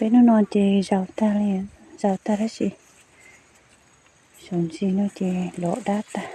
Hnub no ces zaus tag li, zaus tag tab sis saum ntsis no ces los dab tag.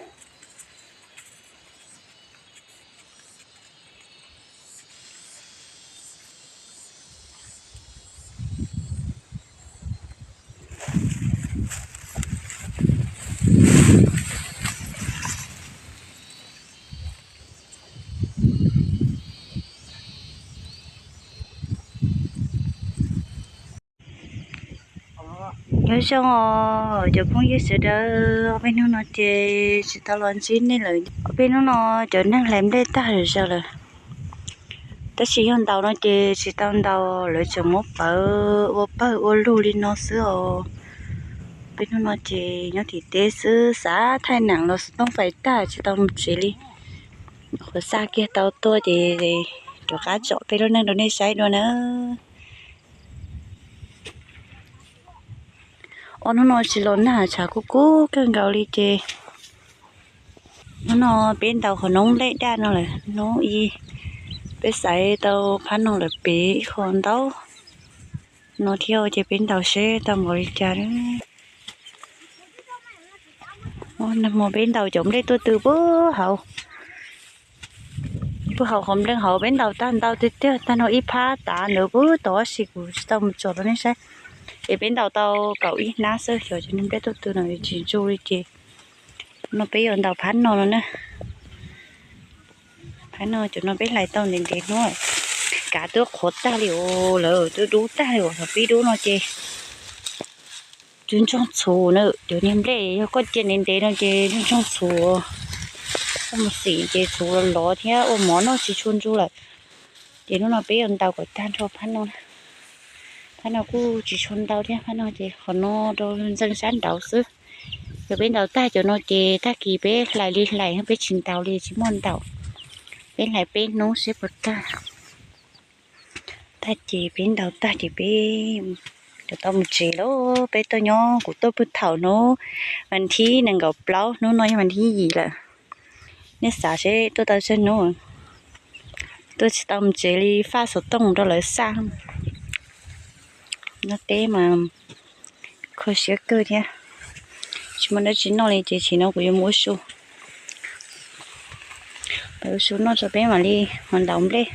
Nyob zoo os cov phooj ywg sawv daws, ob peb hnub no ces tsis tau los ntsib nej lawm. Ob peb hnub no cov neeg hlais nplej tag zom zaws lawm, tab sis yog ntaus no ces tsis tau ntaus, lawv tseem muab pawv ua pawg ua lug li no xwb os. Peb hnub no ces nyob tim teb xwb, xav thaij nam los xov tooj fais tag tsis tau mus tsev li. Qhuav xa kiag tau tuaj ces rov qab tsom peb lub neej rau nej saib dua na. Ob hnub no tsis los nag, tshav kub kub kawg nkaus li ces hnub no peb ntaus qhov noob nplej daj no lawm. Hnub ib peb xaiv tau phab no lawm pem ib qho ntau no thiab ces peb ntaus seb tau npaum li cas. Nag hmo peb ntaus cov nplej tuaj tw puag hauv, puag hauv qhov nplej hauv, peb ntaus tag ntau tiag tiag, tag no ib phab tav ntawd puag tod, tab sis kuv tsis tau mus tsom rau nej saib. Es peb ntaus tau kaum ib hnab xwb, xyov cov niag nplej tuaj tw no tsis ntsu li ces no peb yuav ntaus phab no no na. Phab no, cov no peb hlais tau ntev ntev hnub, kav twb qhuav tag li os, lawv twb dub tag li os, thaum pib dub no ces twb ntsoog txhuv na. Cov niag nplej yog koj cia ntev ntev no ces ntsoog txhuv, koj mus xim ces txhuv los lov thiab ua mov noj tsis tshua ntsu lawm. Ces hnub no peb yuav ntaus kom tag nrho phab no. Phab no kuj tsis tshua ntau thiab, phab no ces qhov no rau ntxeev sab nraud xwb. Yog peb ntaus tag cov no ces tag kis peb hlais li hlais, peb tsis ntaus li tsis muaj ntaus. Peb hlais peb hnub seb puas tag. Tag ces peb ntaus tag ces peb yuav tau mus tsev lauj. Peb tuaj nyob, kuv tuaj puag thaum hnub vas thib nees nkaum plaub, hnub no yog vas thib yim lawm. Nej xav seb tuaj tau tsawg hnub, tuaj tsis tau mus tsev li, faj xov tooj rau lawv xaj. Nyob teb mas kho siab kawg thiab, tsis muaj dab tsi noj li ces tsim no kuv yuav mus ua su. Ua su noj tso peb mam li ho ntaus nplej.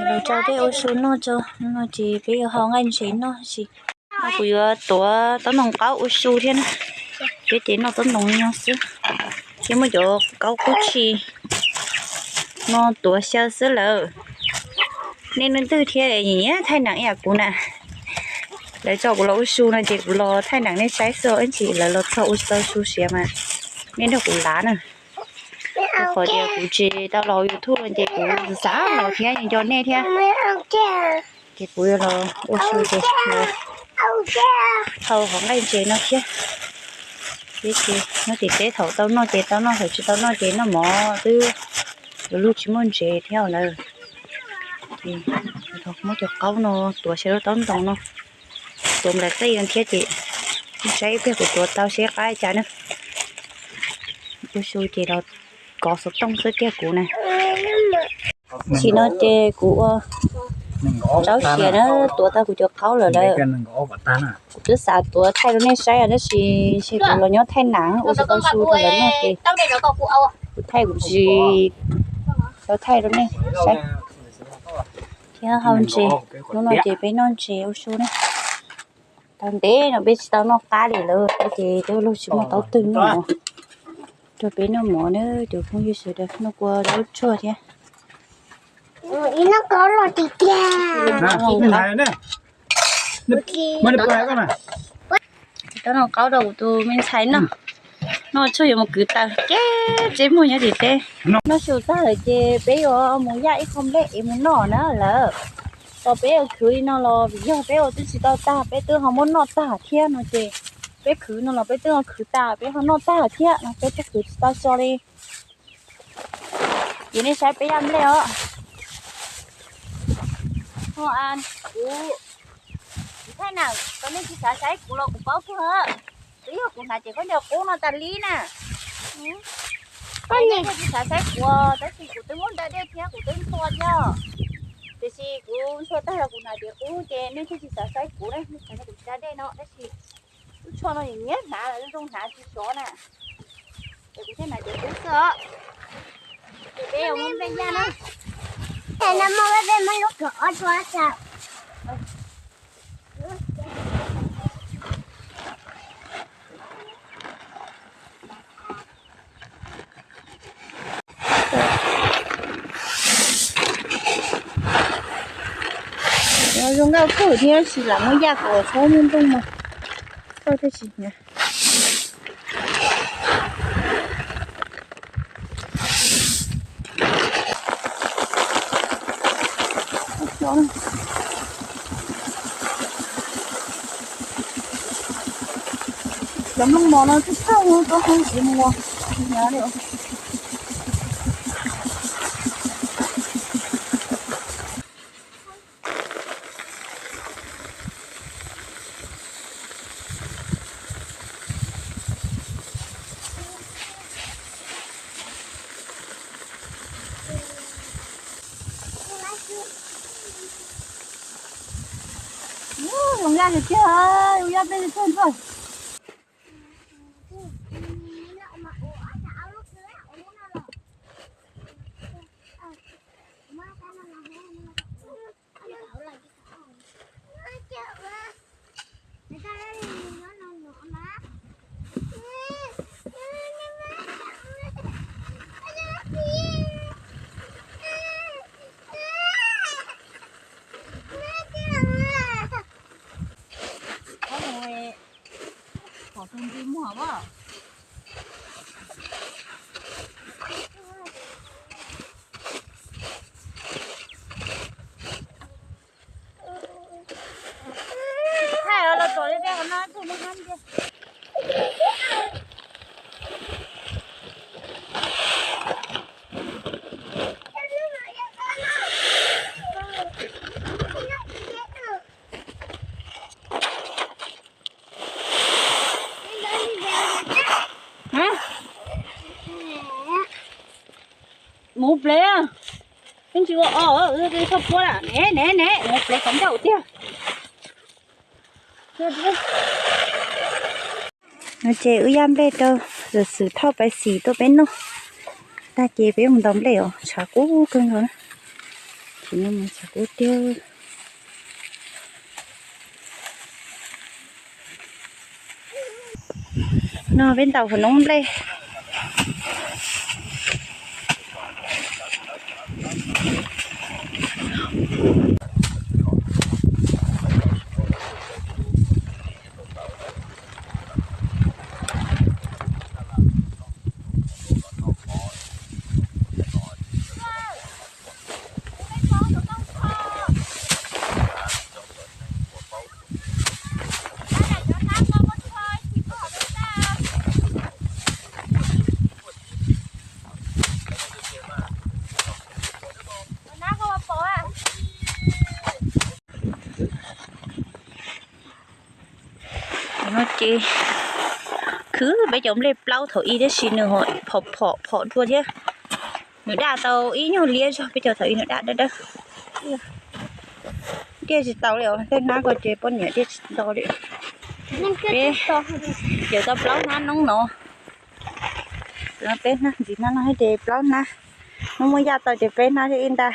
Los tso peb ua su noj tso, no ces peb yuav hau nqaij ntses noj tsis. No kuv yuav tuav taub ntoo qaub ua su thiab na. Thiab ces noj taub ntoo no xwb, thiab muab cov kaub kub tshis no tuav xyaw xwb lawm. Nej leej twg thiab nyiam thaij nam ib yam kuv na, lawv tso kuv los ua su no ces kuv los thaij nam nej saib xwb, ib ntsis lawv los txog ua tsis tau su siav mas nej nrog kuv lav na. Qhov tias kuv tsis tau los YouTube no ces kuv xav los thiab nco nej thiab. Ces kuv yuav los ua su ces hau hauv nqaij ntses no thiab. Ces nyob tim teb thaum tau noj ces tau noj, thaum tsis tau noj ces noj mov xwb, yuav luag tsis muaj ntses thiab lawm. Ces muab cov qaub no tuav xyaw rau taub ntoo no, tuav nplaim qij thiab ces saib ib pliag kuv tuav tau seb qab li cas na. Ua su ces los kov xov tooj xwb tiag kuv na. Tam sim no ces kuv ua zaub siav na, tuav tau kuv cov qaub lawm lawm. Kuv twb xav tuav thaij rau nej saib tab sis ntshe kuv los nyob thaij nam ua tsis tau su rau lawv noj ces kuv thaij kuv tsis tau thaij rau nej saib. Thiab hau ntses, hnub no ces peb noj ntses ua su na. Tau ntev no peb tsis tau noj qab li lawm ces twb luag tsis muaj taub twg noj, rau peb noj mov na cov phooj ywg sawv daws, noj kua zaub tsuag thiab. Taub ntoo qaub rau kuv tus me ntxhais noj, noj tsuag yuav mus kwv taws ces tsev muag nyob tim teb. Noj su tag lawm ces peb yuav mus yaj ib qho nplej es mus noj na lawm. Tau peb ua khwv li no los vim yog peb ua twb tsis tau tag, peb twb ho muab noj tag thiab no ces peb khwv no los peb twb ho khwv tag, peb ho noj tag thiab no, peb twb khwv tsis tau so li. Ces nej saib peb yaj nplej os. Kuv, kuv thaij nam, tau nej tsis xav saib kuv los kuv paub kawg. Twb yog kuv hnav ces khaub ncaws qub no tas li na. Koj tsis xav saib kuv tab sis kuv twb muab nta dej thiab kuv twb nthua thiab. Tiam sis kuv ntxhua tag los kuv hnav cev qub ces nej thiaj tsis xav saib kuv na, nej xav tias kuv tsis da dej no, tab sis lub tsho no nyiam hnav, zoo hnav tsis sov na, ces kuv thiaj hnav cev qub xwb os. Ces peb yuav muab nplej yaj na. Zoo nkauj kawg thiab, tab sis lam muab yaj kom txhob muaj nplooj mog. Koj thiaj tsis hnyav. Cov nplooj mos no twb txawj, koj hnyav li. Zoo yaj tiag tiag, zoo yaj peb tiag tiag. Pom tus nti muag as. Thaij los los tso li peb qhov no tus muag hab tiag. Mus plev, yeej tsis ua os, txhob puab lawm ne ne ne, mus plev qhov ncauj tiag. No ces wb yaj nplej rau Xwm Xwm Thoj Paiv Xis tuaj peb noj tag ces peb mus ntaus nplej os, tshav kub kawg nkaus na. Tsis no mas tshav kub tiag. No peb ntaus hauv noob nplej. No ces khwv peb cov nplej plaub thaum ub tab sis nws ho phom phom phom dua thiab. Nws daj tau ib nyuag liab zog, peb cov thaum ub nws daj dawb dawb. Diaj tsis tau li os, tej hnab ko ces poj niam diaj tsis nto li. Peb cawm tau plaub hnab noob no. Peb hnab ntxiv hnab no ces plaub hnab. Hnub muab yaj tau ces peb hnab thiab ib ntag.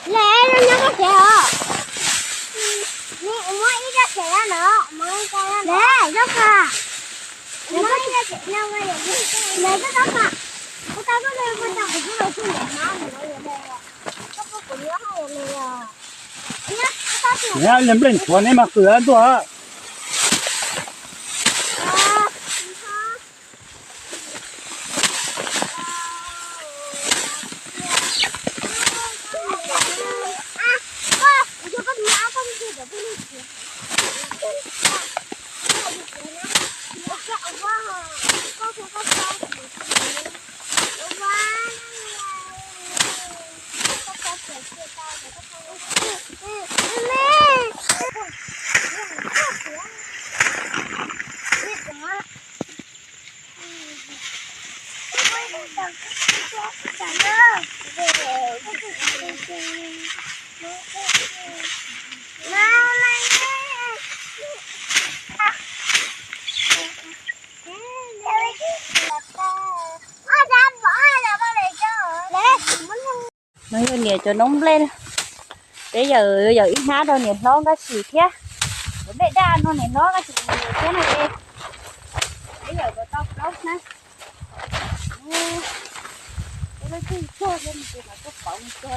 Lawv nyob koj tsev os. Muab ib rab tsev no, muab ib rab no. Lawv, zaub qas. Lawv, zaub qas. Kuv tau koj li, kuv tau kuv tub los txug niam hmab mus yuav li. Koj puas kuv nyob hauj yuav li os? Nyob, koj tau Neb nplej ntxhuav neb mas qw tuaj. No yog niam cov noob nplej na. Peb yawm yawm ib hnab rau niam hlob Nkaj Sim thiab. Cov nplej daj no niam hlob Nkaj Sim thiab no ces peb yawm tau plaub hnab. Peb lub tsev tuag thiab no ces mam tuaj pauv mus tso.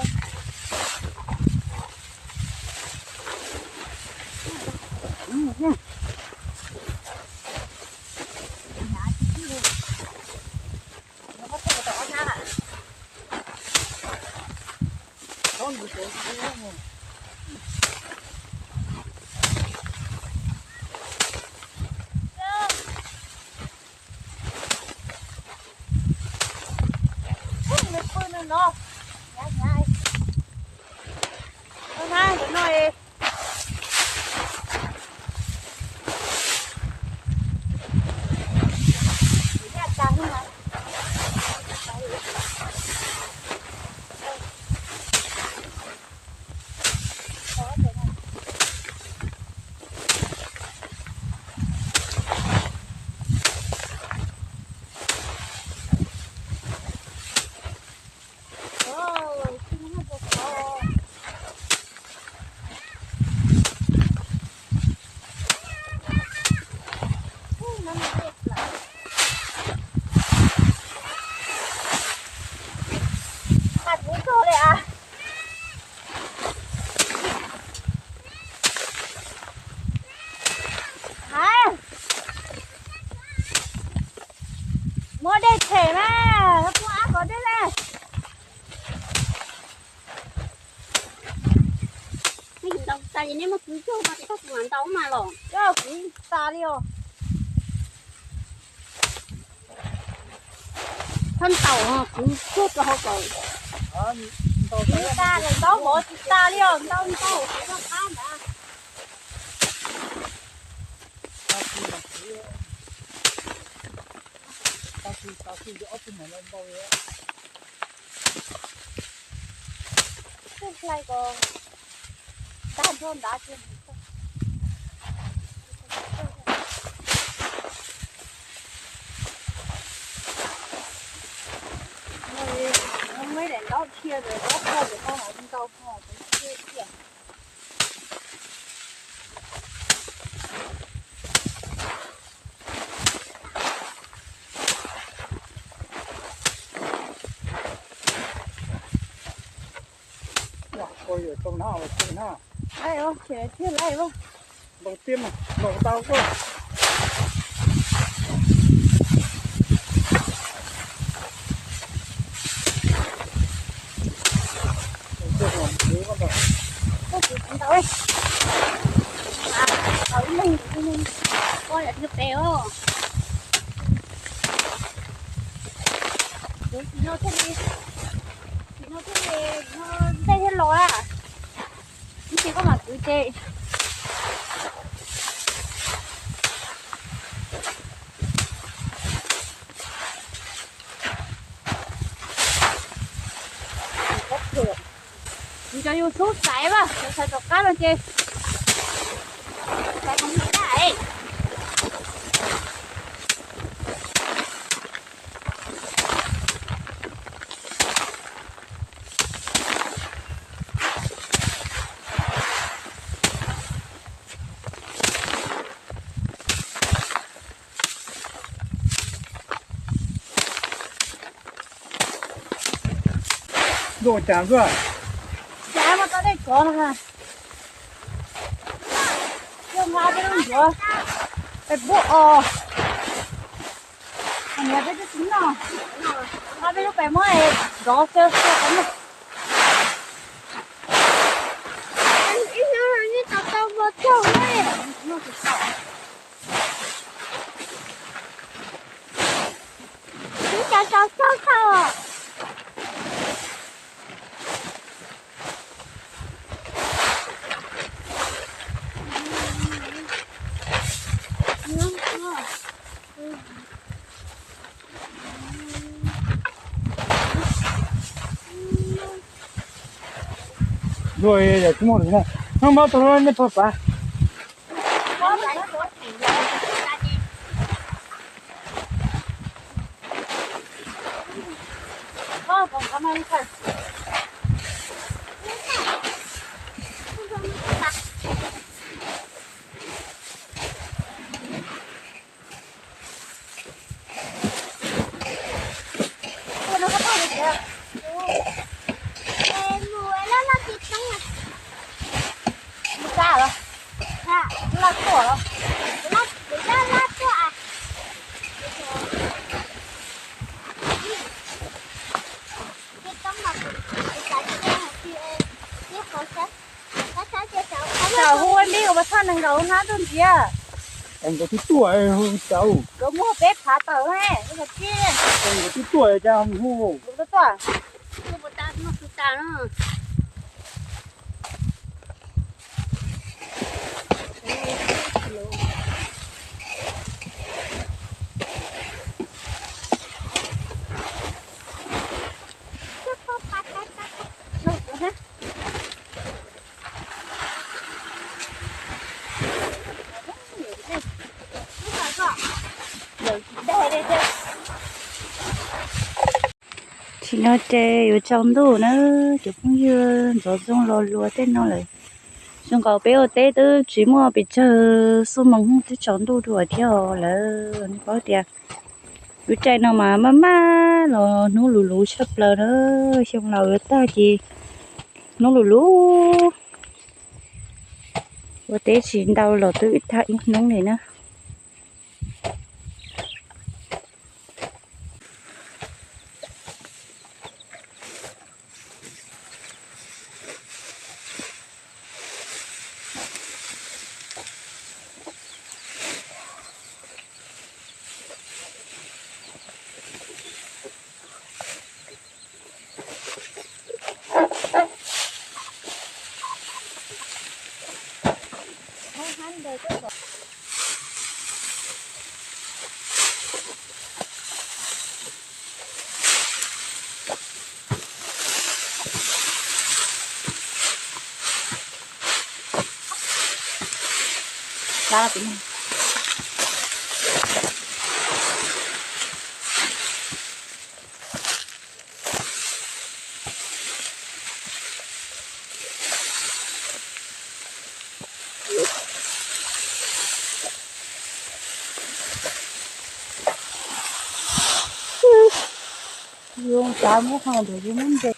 Muab dej them mas, muab ab kom dej na. Neb ntau tas ces neb muab kwv cuag tau ces koj kuv mam ntau mas los. Koj kwv tas li os. Txhob ntaus, kwv cuag rau hauv kom. Kwv tas, ntau vov tsis tas li os, ntau ntau kwv rau qab ntawd. Hlais ko tag nrho nrad. Muab daim ntaub dhia ntawd, ntaub dhia ntawd no ntau hos, ntau tiag. Ua, ua yuav tau na, ua tau na. Ai, ua, thiaj laiv ua. Ntaus tiab mas, ntaus tau koj. Ntaus, ntaus, ntaus. Ntaus ib leeg, ib leeg. Ua yam thiaj pem os. Kwv tsis no thiaj li, tsis no thiaj li, no dej thiaj los a. Ib tsam koj mam kwv ces. Kuv cov yus xub xaiv mas, xaiv tom qab no ces xaiv kom mus daj es. Ntuj, cas ntuj. Cas mas tau dej kov no ha. Nqa peb lub ncuav peb pub os. Niam peb twb tsis noj, nqa peb lub pem muab nrov xyaw xyaw qhov no. Ib hnub no yeej tau tau npua txog ne. Ib co tau txog tau. Ua yam tsis muaj li na, no mas tus no nej pab pab. Thaum hu ua npib ua pas thaj nees nkaus hnab tuaj ntxiv. Nkawd twb tuaj, nkawd muab peb phav tawm ne, nkawd twb tuaj, nkawd twb tuaj. Tam sim no ces yuav tsaus ntuj na, cov phooj ywg, ntxoov zoo los luas tej no lawm. Zoo nkaus peb ua teb twb tsis muaj pes tsawg xuab moos twb tsaus ntuj dua thiab lawm. Nej paub tias lub caij no mas maj maj los hnub luv luv tshaj plaws na, xyoo laus yuav tag ces hnub luv luv. Ua teb tsis ntau los twb tag ib hnub li na. Zoo tsav muab qhov ntawd muab ntes.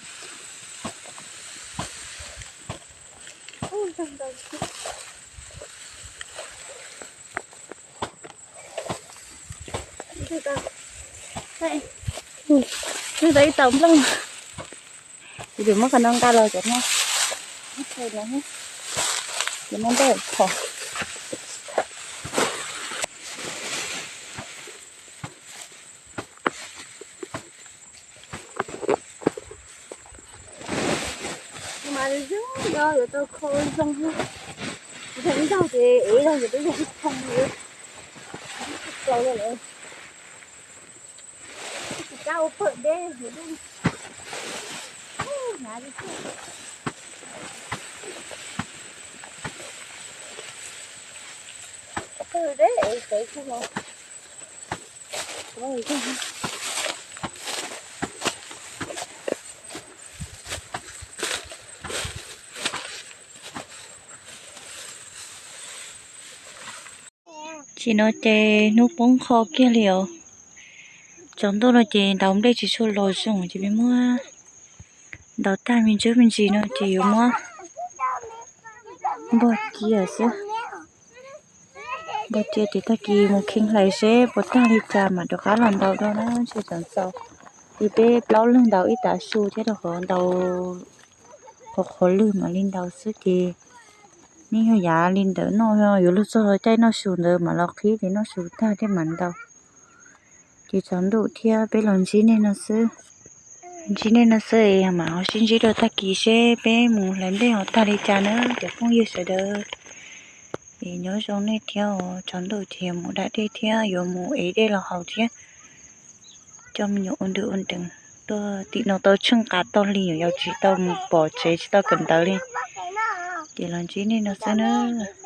Nws tau ib tau nplooj. Kuv yuav muab qhov no nqa los cov no, ib tug no, cov no ntej khov. Mas zoo no yuav tau kho zoo, zoo ib zaug ces ev zaug ces peb yog ib thoo li. Plaws lawm. Tsis kab ua pawg deb, hnav li xwb. Pawg deb es tawv kawg los. Tam sim no ces hnub poob qho kiag li os. Tsaus ntuj no ces ntaus nplej tsis tshua los zoo ces peb muab ntaus tag me ntsis me ntsis no ces yuav muab npog cia xwb. Ntaus cia ces tag kis mus khee hlais seb puas tag li cas mam rov qab los ntaus dua na, ntshe tseem txaus li peb plaub leeg ntaus ib tav su thiab rau qhov ntaus qhuav qhuav lwg mam li ntaus xwb ces nej yog yav li ntawd noj, yuav luag txog caij noj su ntawd mam los qhib ces noj su tag thiab mam ntaus. Ces tsaus ntuj thiab peb los ntsib nej no xwb. Ntsib nej no xwb mam ho sib ntsib rau tag kis seb peb mus hlais nplej ho tag li cas na cov phooj ywg sawv daws. Es nyob zoo nej thiab os, tsaus ntuj ces mus da dej thiab yuav mus ev dej los haus thiab. Coj me nyuam ua nrwg ua nrees tuaj tim no tau tsheej qas tau hli, nyuam yaus tsis tau mus pom tsev tsis tau kawm ntawv li. Ces los ntsib nej no xwb nawb.